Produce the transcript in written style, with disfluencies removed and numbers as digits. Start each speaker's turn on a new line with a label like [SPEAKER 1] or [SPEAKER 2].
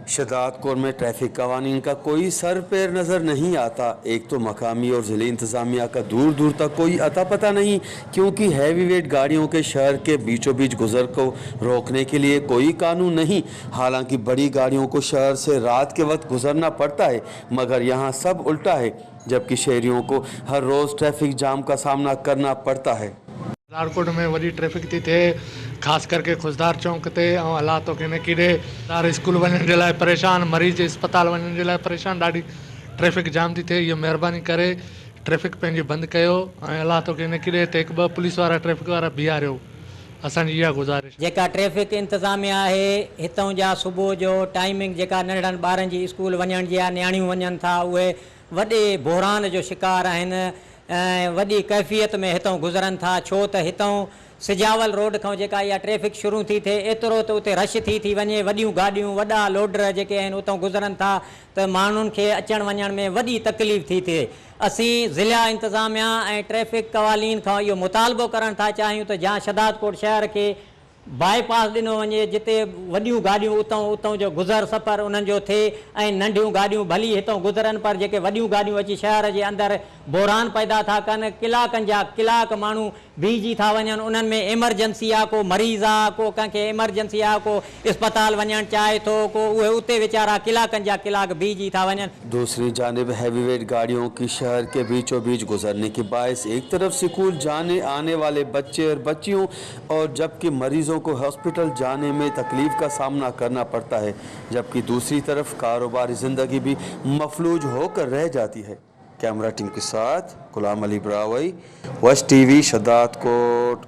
[SPEAKER 1] शदादकोट में ट्रैफिक कवानीन का कोई सर पैर नज़र नहीं आता। एक तो मकामी और ज़िले इंतज़ामिया का दूर दूर तक कोई अता पता नहीं, क्योंकि हैवी वेट गाड़ियों के शहर के बीचों बीच गुजर को रोकने के लिए कोई कानून नहीं। हालांकि बड़ी गाड़ियों को शहर से रात के वक्त गुजरना पड़ता है, मगर यहाँ सब उल्टा है, जबकि शहरियों को हर रोज़ ट्रैफिक जाम का सामना करना पड़ता है।
[SPEAKER 2] लाड़कोट में वॾी ट्रैफिक थी थिए, ख़ासि करके खुज़दार चौक ते ऐं अलाह तोखे न कीॾे ॿार स्कूल वञण जे लाइ परेशान, मरीज़ इस्पताल वञण जे लाइ परेशान, ॾाढी ट्रैफिक जाम थी थिए। इहो महिरबानी करे ट्रैफिक पंहिंजी बंदि कयो ऐं अलाह तोखे न कीॾे हिते हिकु ॿ पुलिस वारा ट्रैफिक वारा बीहारियो, असांजी इहा गुज़ारिश।
[SPEAKER 3] जेका ट्रैफिक इंतिज़ामिया आहे हितां जा सुबुह जो टाइमिंग जेका नंढड़नि ॿारनि जी स्कूल वञण जी आहे, नियाणियूं वञनि था, उहे वॾे बहरान जो शिकार आहिनि ऐं वॾी कैफ़ियत में हितां गुज़रनि था। छो त हितां सिजावल रोड खां जेका इहा ट्रैफिक शुरू थी थिए, एतिरो त उते रश थी थी वञे, वॾियूं गाॾियूं वॾा लोडर जेके आहिनि उतां गुज़रनि था त माण्हुनि खे अचण वञण में वॾी तकलीफ़ थी थिए। असीं ज़िला इंतिज़ामिया ऐं ट्रैफिक कवालीन खां इहो मुतालबो करणु था चाहियूं त जां शदादकोट शहर खे बाईपास ॾिनो वञे, जिते वॾियूं गाॾियूं उतां उतां जो गुज़र सफ़र उन्हनि जो थिए ऐं नंढियूं गाॾियूं भली हितां गुज़रनि, पर जेके वॾियूं गाॾियूं अची शहर जे अंदरि बहरान पैदा था कनि, कलाकनि जा कलाक माण्हू बीहिजी था वञनि, उन्हनि में एमरजेंसी आहे, को मरीज़ आहे, को कंहिंखे एमरजेंसी आहे, को इस्पताल वञणु चाहे थो, को उहे उते वीचारा कलाकनि जा कलाक बीहिजी था वञनि।
[SPEAKER 1] दूसरी जानिब हैवीवेट गाड़ियों की शहर के बीचों बीच गुजरने के बायस एक तरफ स्कूल जाने आने वाले बच्चे और बच्चियों और जबकि मरीजों को हॉस्पिटल जाने में तकलीफ़ का सामना करना पड़ता है, जबकि दूसरी तरफ कारोबारी ज़िंदगी भी मफलूज होकर रह जाती है। कैमरा टीम के साथ गुलाम अली ब्रावई, वश टीवी, शदादकोट।